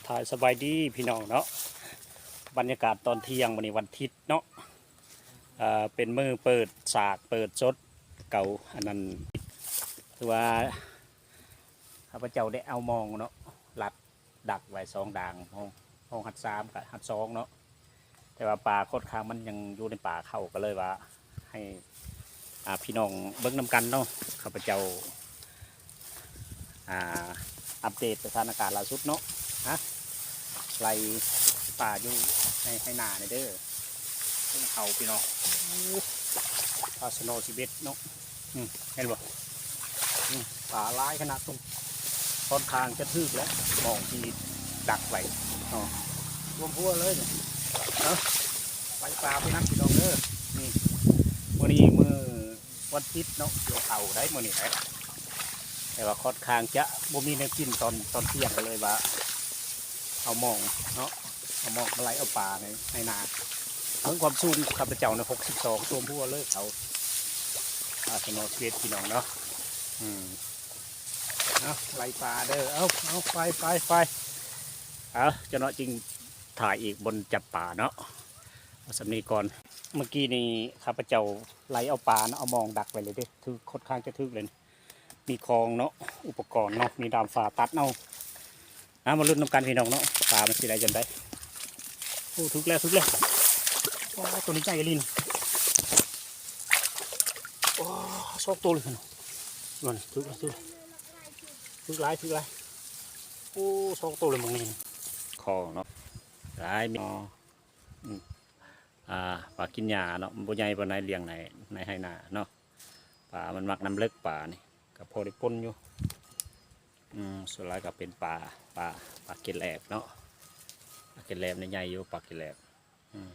ທ່ານສະບາຍດີພີ່ນ້ອງເນາະ, ບັນຍາກາດຕອນທ່ຽງມື້ນີ້ວັນທິດເນາະ, ເອີ ເປັນມື້ເປີດສາກເປີດສົດເກົ່າ ອັນນັ້ນ ຄືວ່າຂ້າພະເຈົ້າໄດ້ເອົາມອງເນາະ ລັດດັກໄວ້ສອງດ່າງ ຫ້ອງ ຫ້ອງຮັດສາມກັບຮັດສອງເນາະ. ແຕ່ວ່າປາຂ້ອນຂ້າງມັນຍັງຢູ່ໃນປ່າເຂົ້າ ກໍເລີຍວ່າໃຫ້ ອ່າ ພີ່ນ້ອງເບິ່ງນຳກັນເນາະ. ຂ້າພະເຈົ້າ ອ່າ ອັບເດດສະຖານະການລ່າສຸດເນາະ ຮະ ໄລ່ປາຢູ່ໃນໄຮ່ນານີ້ເດີ. ເບິ່ງເຂົາພີ່ນ້ອງ ໂອ້ ປາສະໂນສິບເອັດເນາະ. ອືມ ເຫັນບໍ່? ອືມ ປາຫຼາຍຂະໜາດ ຂ້ອນຂ້າງຈະຖືກແລ້ວ ໝ່ອງທີ່ດັກໄວ້ເນາະ ຖ້ວມຫົວເລີຍນີ້. ເອົາ ໄປປາໄປນຳພີ່ນ້ອງເດີ. ນີ້ ມື້ນີ້ມື້ວັນທິດເນາະ ກ່ຽວເຂົ້າໄດ້ມື້ນີ້ແຫຼະ ແຕ່ວ່າຂ້ອນຂ້າງຈະບໍ່ມີແນວກິນຕອນ ຕອນທ່ຽງ ກໍເລີຍວ່າເອົາມອງເນາະ ເອົາມອງມາໄລ່ເອົາປາໃນ ໃນນາ. ເບິ່ງຄວາມສູງຂ້າພະເຈົ້ານະ ຫົກສິບສອງ ຖ້ວມຫົວເລີຍເຂົາ ອ່າ ສະໂນເສຍດພີ່ນ້ອງເນາະ. ອືມ ເອົາ ໄລ່ປາເດີ. ເອົາ ເອົາ ໄປ ໄປ ໄປ ເອົາ ເຈົ້າເນາະ ຈຶ່ງຖ່າຍອີກບ່ອນຈັບປາເນາະ. ເອົາສ່ຳນີ້ກ່ອນ. ເມື່ອກີ້ນີ້ຂ້າພະເຈົ້າໄລ່ເອົາປາເນາະ ເອົາມອງດັກໄວ້ເລີຍເດ້ ຖືກ ຂ້ອນຂ້າງຈະຖືກເລີຍ. ມີຂອງເນາະ ອຸປະກອນເນາະ ມີດ້າມຝາຕັດເອົາ. ອ່າ ມາລຸ້ນນຳກັນພີ່ນ້ອງເນາະ ປາມັນຊິໄດ້ຈຳໃດ. ໂອ້ ຖືກແລ້ວ ຖືກແລ້ວ. ໂອ້ ໂຕນີ້ໃຫຍ່ອີ່ຫຼີ. ໂອ້ ສອງໂຕເລີຍພີ່ນ້ອງ ນັ້ນ ຖືກແລ້ວ ຖືກ ຖືກຫຼາຍ ຖືກຫຼາຍ. ໂອ້ ສອງໂຕເລີຍໝ່ອງນີ້ ຂອງເນາະ ຫຼາຍເນາະ. ອືມ ອ່າ ປາກິນຫຍ້າເນາະ ມັນບໍ່ໃຫຍ່ປານໃດ ລ້ຽງໃນ ໃນໄຮ່ນາເນາະ. ປາມັນມັກນ້ຳເລິກ ປານີ້ກໍພໍໄດ້ປົນຢູ່. ອືມ ສ່ວນຫຼາຍກໍເປັນປາ ປາ ປາເກັດແລບເນາະ. ປາເກັດແລບນີ້ໃຫຍ່ຢູ່ ປາເກັດແລບ. ອືມ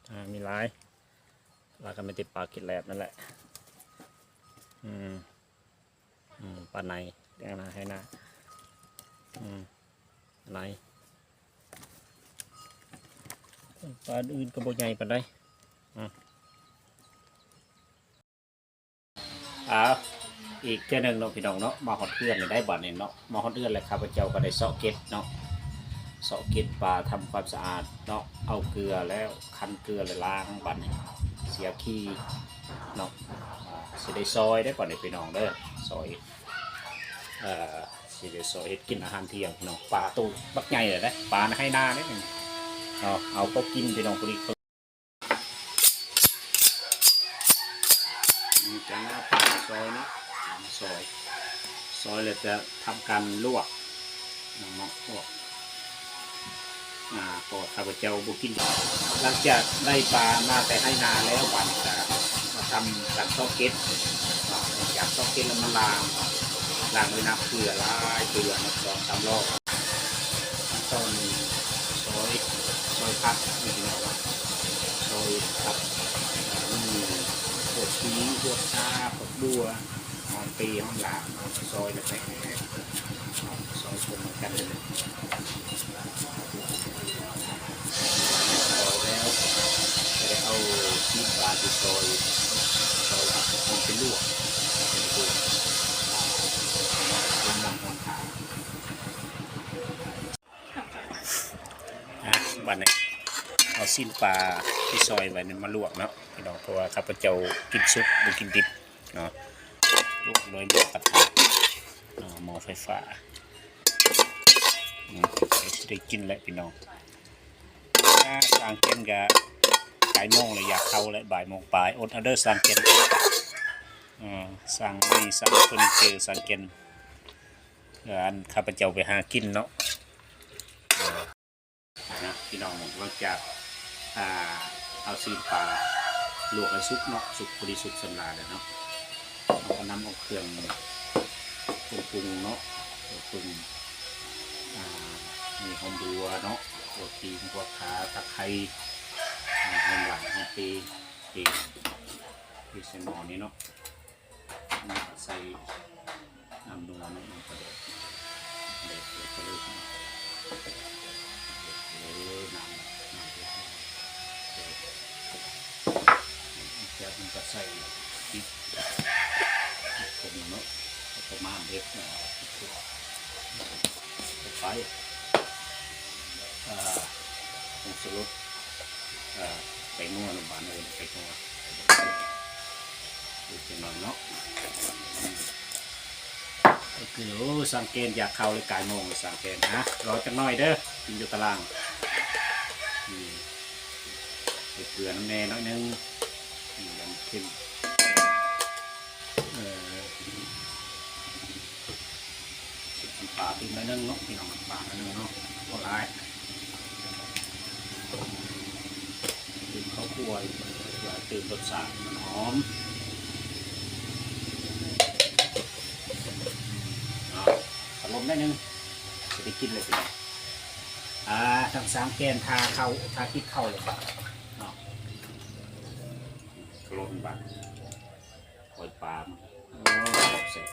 ອ່າ ມີຫຼາຍ ຫຼາຍກໍມີແຕ່ປາເກັດແລບນັ້ນແຫຼະ. ອືມ ອືມ ປາໄນ ແຕ່ງໜ້າໃຫ້ໜ້າ. ອືມ ໄນ ປາອື່ນກໍບໍ່ໃຫຍ່ປານໃດ. ອືມ ອ້າວ ອີກເທື່ອໜຶ່ງເນາະພີ່ນ້ອງເນາະ ມາຮອດເຮືອນແລ້ວໄດ໋ບາດນີ້ເນາະ. ມາຮອດເຮືອນແລ້ວ ຂ້າພະເຈົ້າກໍໄດ້ເຊາະເກັບເນາະ ເຊາະເກັບປາ ທຳຄວາມສະອາດເນາະ ເອົາເກືອແລ້ວ ຂັນເກືອແລ້ວລ້າງ ບາດນີ້ເສຍຂີ້ເນາະ. ອ່າ ຊິໄດ້ຊອຍໄດ໋ບາດນີ້ພີ່ນ້ອງເດີ ຊອຍ ເອີ ຊິໄດ້ຊອຍເຮັດກິນອາຫານທ່ຽງເນາະ. ປາໂຕບັກໃຫຍ່ເລີຍເດ້ ປາໃນໄຮ່ນາເດ້ນີ້ເນາະ ເອົາພໍກິນພີ່ນ້ອງ ພໍດີ. ຈາກນັ້ນເອົາປາມາຊອຍເນາະ ມາຊອຍ ຊອຍແລ້ວຈະທຳການລວກເນາະ ລວກ. ອ່າ ເພາະວ່າຂ້າພະເຈົ້າບໍ່ກິນ. ຫຼັງຈາກໄດ້ປາມາແຕ່ໄຮ່ນາແລ້ວ ບາດນີ້ກະມາທຳການຊອກເກັບເນາະ. ຫຼັງຈາກຊອກເກັບແລ້ວມາລ້າງ ລ້າງດ້ວຍນ້ຳເກືອຫຼາຍເທື່ອເນາະ ສອງສາມລອບ. ຕອນຊອຍ ຊອຍຜັກນີ້ພີ່ນ້ອງເນາະ ຊອຍຜັກ ມີຫົວຊີ ຫົວຊາ ຜັກບົ່ວ ຫອມເປ ຫອມລາວ ຊອຍແລ້ວໄປ ຊອຍຄົນນຳກັນເລີຍ. ຊອຍແລ້ວ ກໍໄດ້ເອົາຊີ້ນປາທີ່ຊອຍ ຊອຍເອົາໄປລວກ ເປັນຕົວ ເອົານ້ຳຮ້ອນທາ. ອ່ະ ບາດນີ້ເອົາຊີ້ນປາທີ່ຊອຍໄວ້ນີ້ມາລວກເນາະພີ່ນ້ອງ ເພາະວ່າຂ້າພະເຈົ້າກິນສຸກ ບໍ່ກິນດິບເນາະ. ລວກໂດຍໝໍ້ກະທະເນາະ ໝໍ້ໄຟຟ້າ. ອືມ ໄດ້ກິນແລ້ວພີ່ນ້ອງ. ອ່າ ຊ່າງເກັນກະບ່າຍໂມງແລ້ວ ຢາກເຂົ້າແລ້ວ ບ່າຍໂມງປາຍ. ອົດເອົາເດີຊ່າງເກັນ ເອີ ຊ່າງມີຊ່າງເຟີນີເຈີ ຊ່າງເກັນ. ເອີ ອັນຂ້າພະເຈົ້າໄປຫາກິນເນາະ ເອີ ນະ ພີ່ນ້ອງ. ຫຼັງຈາກ ອ່າ ເອົາຊີ້ນປາລວກໃຫ້ສຸກເນາະ ສຸກ ພໍດີສຸກສຳລາແລ້ວເນາະ ເຮົາກໍນຳເອົາເຄື່ອງ ເຄື່ອງປຸງເນາະ ເຄື່ອງປຸງ ອ່າ ມີຫອມບົ່ວເນາະ ຫົວຂີງ ຫົວຂ່າ ຕະໄຄ ອ່າ ຫອມລາວ ຫອມເປ ເປ ເປໃສ່ໝໍ້ນີ້ເນາະ. ໃສ່ນ້ຳນົວເນາະ ນ້ຳປາແດກ ແດກ ແດກໄປເລີຍ ເອີ ນ້ຳ ນ້ຳເດືອດ ແດກ ຈາກນັ້ນກໍໃສ່ ພຣິກ ພຣິກຜົງເນາະ ປະມານເຮັດ ເອົາ ພຣິກຜົງ ອາ ຜົງຊູລົດ ອາ ແປ້ງນົວ ນ້ຳຕານ ເອີ ແປ້ງນົວ ອີກໜ້ອຍເນາະ. ໂອເຄ ໂອ້ ສັງແກນຢາກເຂົ້າເລີຍ ກາຍໂມງ ສັງແກນ ຮະ ລໍຈັກໜ້ອຍເດີ ກິນຢູ່ຕາລ່າງ ອືມ ໃສ່ເກືອນຳແດ່ໜ້ອຍໜຶ່ງ ອືມ ຍັງເຄັມ ເອີ ນ້ຳປາຕື່ມໜ້ອຍໜຶ່ງເນາະ ພີ່ນ້ອງ ນ້ຳປາໜ້ອຍໜຶ່ງເນາະ ບໍ່ຫຼາຍ ຕື່ມເຂົ້າຂົ້ວ ເພື່ອໃຫ້ຕື່ມລົດຊາດມັນຫອມ ເອົາ ພັດລົມໜ້ອຍໜຶ່ງ ຊິໄດ້ກິນແລ້ວພີ່ນ້ອງ ອ່າ ທາງສາງແກ່ນ ຖ້າເຂົ້າ ຖ້າກິນເຂົ້າແລ້ວເນາະ ພັດລົມບາດ ກ້ອຍປາ ໂອ້ ແຊບ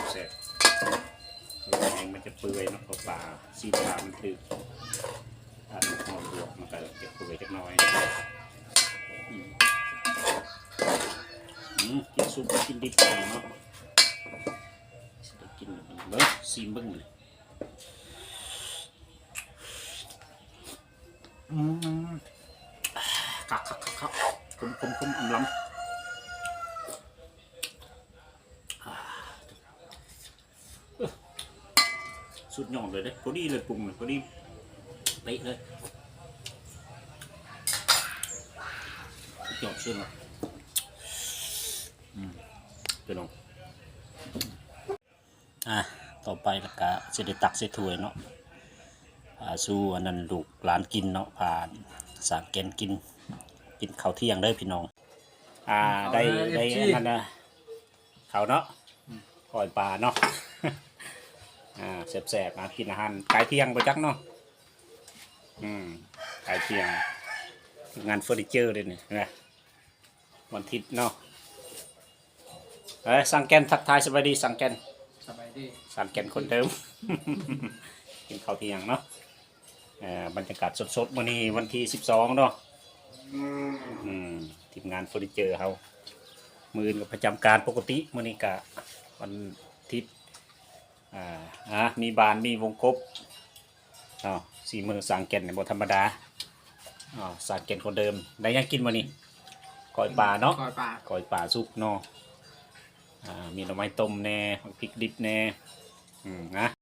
ໆ ແຊບໆ ແຫ້ງມັນຈະເປື່ອຍເນາະ ເພາະປາ ຊີ້ນປາມັນຖືກ ຖ້າຖືກຄວາມລວກມັນກໍຈະເປື່ອຍຈັກໜ້ອຍ ອືມ ອືມ ກິນສຸກກິນດິບເນາະ ຊິໄດ້ກິນເບິ່ງ ຊີມເບິ່ງ ອືມ ຄັກໆໆໆ ຂົມໆໆ ອຳລຳ ອ່າ ສຸດຍອດເລີຍເດ້ ພໍດີເລີຍ ປຸງພໍດີເປະເລີຍ ສຸດຍອດສຸດຍອດ ອືມ ພີ່ນ້ອງ. ອ່າ ຕໍ່ໄປລະກະຊິໄດ້ຕັກໃສ່ຖ້ວຍເນາະ ອ່າ ສູ່ອັນນັ້ນລູກຫຼານກິນເນາະ ພາສາງແກ່ນກິນ ກິນເຂົ້າທ່ຽງເດີພີ່ນ້ອງ ອ່າ ໄດ້ ໄດ້ອັນນັ້ນນະ ເຂົ້າເນາະ ອືມ ກ້ອຍປາເນາະ ອ່າ ແຊບໆ ອ່າ ກິນອາຫານກາຍທ່ຽງບໍ່ຈັກເນາະ ອືມ ກາຍທ່ຽງ ງານເຟີນີເຈີເດ້ນີ້ນະ ວັນທິດເນາະ ເອີ ສັງແກ່ນ ທັກທາຍສະບາຍດີສັງແກ່ນ ສະບາຍດີ ສັງແກ່ນຄົນເດີມ ກິນເຂົ້າທ່ຽງເນາະ ເອີ ບັນຍາກາດສົດໆ ມື້ນີ້ວັນທີສິບສອງເນາະ ອືມ ທີມງານເຟີນີເຈີເຮົາ ມື້ອື່ນກໍປະຈຳການປົກກະຕິ ມື້ນີ້ກະວັນທິດ ອ່າ ອ່າ ມີບານ ມີວົງກົບ ເອົາ ສີມືສາງແກ່ນບໍ່ທຳມະດາ ເອົາ ສາງແກ່ນຄົນເດີມ ໄດ້ຫຍັງກິນມື້ນີ້ ກ້ອຍປາເນາະ ກ້ອຍປາ ກ້ອຍປາສຸກເນາະ ອ່າ ມີໜໍ່ໄມ້ຕົ້ມແດ່ ໝາກພິກດິບແດ່ ອືມ ນະ